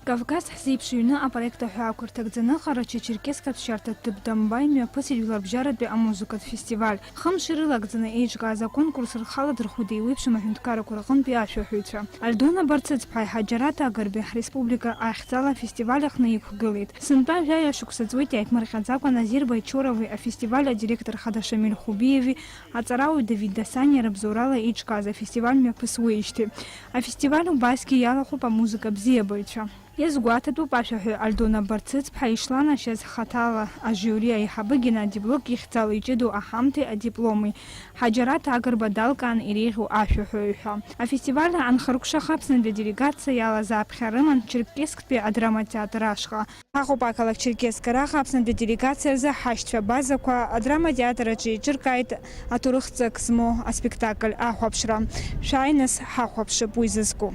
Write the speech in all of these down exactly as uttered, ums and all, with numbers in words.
Кавказ ҳзеиԥш ҩны апроект аҳәаақәа рҭагӡаны Ҟарачы-Черкесск аԥсшьарҭатә ҭыԥ Дамба имҩаԥысит жәларбжьаратәи амузыкатә фестиваль. Хымш ирылагӡаны еиҿкааз аконкурс рхы аладырхәит еиуеиԥшым аҳәынҭқаррақәа рҟынтәи ашәаҳәаҩцәа. Альдона Барцыцԥҳаи Ҳаџьараҭ Агрбеи ҳреспублика ахьӡала афестиваль аҟны иқәгылеит. Сынтәа жәаҩа шықәса ҵуеит иааиԥмырҟьаӡакәа Назир Байчурови афестиваль адиректор хада Шамиль Хубиеви аҵарауаҩ Давид Дасаниа рыбзоурала еиҿкааз афестиваль мҩаԥысуеижьҭеи. Афестиваль убасгьы иалахәуп амузыка бзиабаҩцәа. Иазгәаҭатәуп ашәаҳәаҩ Альдона Барцыцԥҳа ишланашьаз хаҭала ажиури аиҳабы Геннади Блык ихьӡала иҷыдоу аҳамҭеи адипломи, Ҳаџьараҭ Агрба далкаан иреиӷьу ашәаҳәаҩ ҳәа. Афестиваль анхыркәшаха Аԥснытәи аделегациа иалаз аԥхьа рыман Черкессктәи адрама театр ашҟа. Ҳаҟоуп ақалақь Черкесск араҟа Аԥснытәи аделегациа рзы ҳашьцәа Базақәа адрама театр аҿы еиҿыркааит аҭоурых ҵак змоу аспектакль Ахәаԥшра. Шәааи, нас, ҳахәаԥшып уи зызку.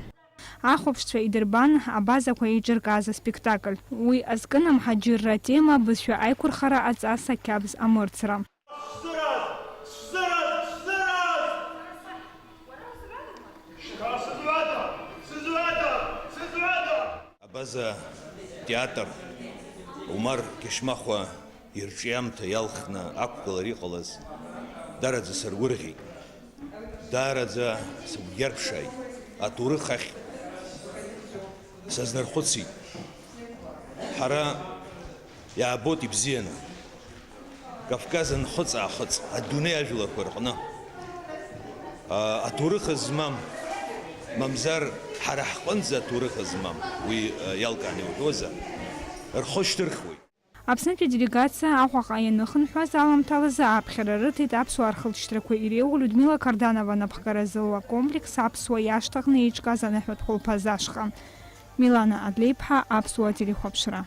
Ахәаԥшцәа идырбан Абазақәа еиҿыркааз аспектакль. Уи азкын амҳаџьырра атема, абызшәа аиқәырхара, аҵас, ақьабз амырцра. Сзыраз! Сзыраз! Сзыраз! Шьҭа сызҩада! Сызҩада! Сызҩада! Абаза театр Умар Кьышьмахәа ирҿиамҭа иалхны ақәгылара иҟалаз даараӡа саргәырӷьеит. Даараӡа сыгәгьарԥшааит. Аҭоурых ахь сазнархәыцит. Ҳара иаабоит ибзианы. Кавказ анхыҵ-аахыҵ, адунеи ажәларқәа рҟны, а, аҭоурых змам, мамзар ҳара ҳҟынӡа аҭоурых змам, уи, а, иалкааны иуҳәозар, рхы шьҭырхуеит. Аԥснытәи аделегациа Аҟәаҟа ианыхынҳәуаз аламҭалазы аԥхьара рыҭеит аԥсуаа рхылҵшьҭрақәа иреиуоу Людмила Карданова напхгара зылоу акомплекс аԥсуа иашҭаҟны еиҿкааз аныҳәатә хәылԥаз ашҟа. Милана Адлеиԥҳа, Аԥсуа телехәаԥшра.